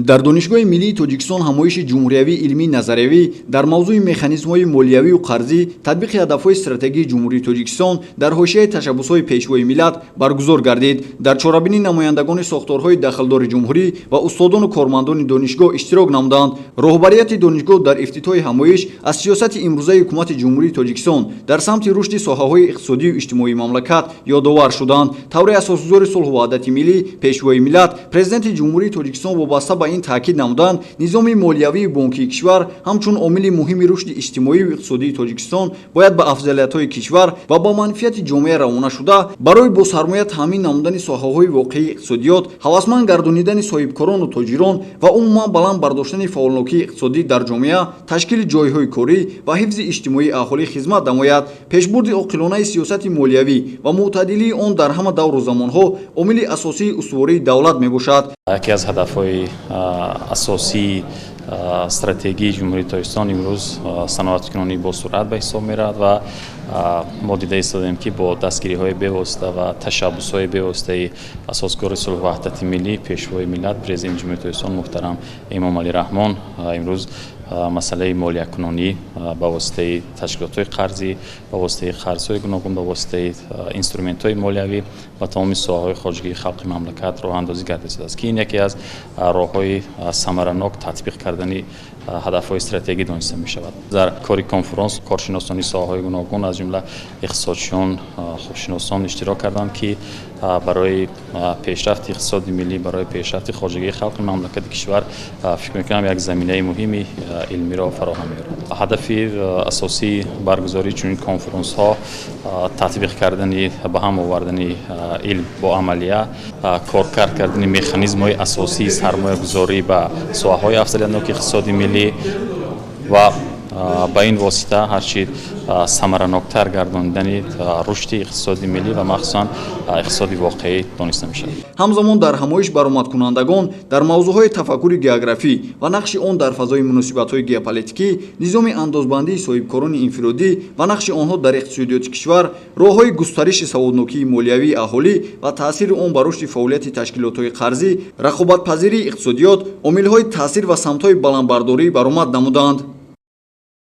Дар Донишгоҳи миллии Тоҷикистон ҳамоиши ҷумҳуриявии илмии назариявӣ дар мавзӯи механизмҳои молиявию қарзӣ, татбиқи ҳадафҳои стратегии Ҷумҳурии Тоҷикистон дар ҳошияи ташаббусҳои Пешвои миллат баргузор гардид. Дар чорабинӣ намояндагони сохторҳои дахлдори ҷумҳурӣ ва устодону кормандони донишгоҳ иштирок намуданд. Роҳбарияти донишгоҳ дар ифтитоҳи ҳамоиш аз сиёсати имрӯзаи ҳукумати Ҷумҳурии Тоҷикистон дар самти рушди соҳаҳои иқтисодию иҷтимоии мамлакат ёдовар шуданд. Тавре Асосгузори сулҳу ваҳдати миллӣ, Пешвои миллат, Президенти Ҷумҳурии Тоҷикистон вобаста ба ин таъкид намуданд, низоми молиявии бонкии кишвар ҳамчун омили муҳими рушди иҷтимоию иқтисодии Тоҷикистон бояд ба афзалиятҳои кишвар ва ба манфиати ҷомеа равона шуда, барои бо сармоя таъмин намудани соҳаҳои воқеии иқтисодиёт, ҳавасманд гардонидани соҳибкорону тоҷирон ва умуман баланд бардоштани фаъолнокии иқтисодӣ дар ҷомеа, ташкили ҷойҳои корӣ ва ҳифзи иҷтимоии аҳолӣ хизмат намояд. Пешбурди оқилонаи сиёсати молиявӣ ва мӯътадилии он дар ҳама давру замонҳо омили асосии устувории давлат мебошад. Яке аз ҳадафҳои асосии стратегии Ҷумҳурии Тоҷикистон имрӯз саноаткунонии босуръат ба ҳисоб меравад ва мо дида истодаем, ки бо дастгириҳои бевосита ва ташаббусҳои бевоситаи Асосгузори сулҳу ваҳдати миллӣ, Пешвои миллат, Президенти Ҷумҳурии Тоҷикистон муҳтарам Эмомалӣ Раҳмон имрӯз масъалаи молиякунонӣ ба воситаи ташкилотҳои қарзӣ, ба воситаи қарзҳои гуногун, ба воситаи инструментҳои молиявӣ ба тамоми соҳаҳои хоҷагии халқи мамлакат роҳандозӣ карда истодааст, ки ин яке аз роҳҳои самаранок татбиқ кардани ҳадафҳои стратегӣ дониста мешавад. Дар кори конференс коршиносони соҳаҳои гуногун, аз ҷумла иқтисодчиён, хубшиносон иштирок карданд, ки барои пешрафти иқтисоди миллӣ, барои пешрафти хоҷагии халқи мамлакати кишвар, фикр мекунам, як заминаи муҳими илмиро фароҳам меорад. Ҳадафи асосии баргузории чунин конференсҳо татбиқ кардани, ба ҳам овардани илм бо амалия, коркард кардани механизмҳои асосии сармоягузорӣ ба соҳаҳои афзалиятноки иқтисоди миллӣ ва ба ин восита ҳарчи самараноктар гардонидани рушди иқтисоди миллӣ ва махсусан иқтисоди воқеӣ дониста мешавад. Ҳамзамон дар ҳамоиш баромадкунандагон дар мавзӯъҳои тафаккури географӣ ва нақши он дар фазои муносибатҳои геополитикӣ, низоми андозбандии соҳибкорони инфиродӣ ва нақши онҳо дар иқтисодиёти кишвар, роҳҳои густариши саводнокии молиявии аҳолӣ ва таъсири он ба рушди фаъолияти ташкилотҳои қарзӣ, рақобатпазирии иқтисодиёт, омилҳои таъсир ва самтҳои баландбардорӣ баромад намуданд.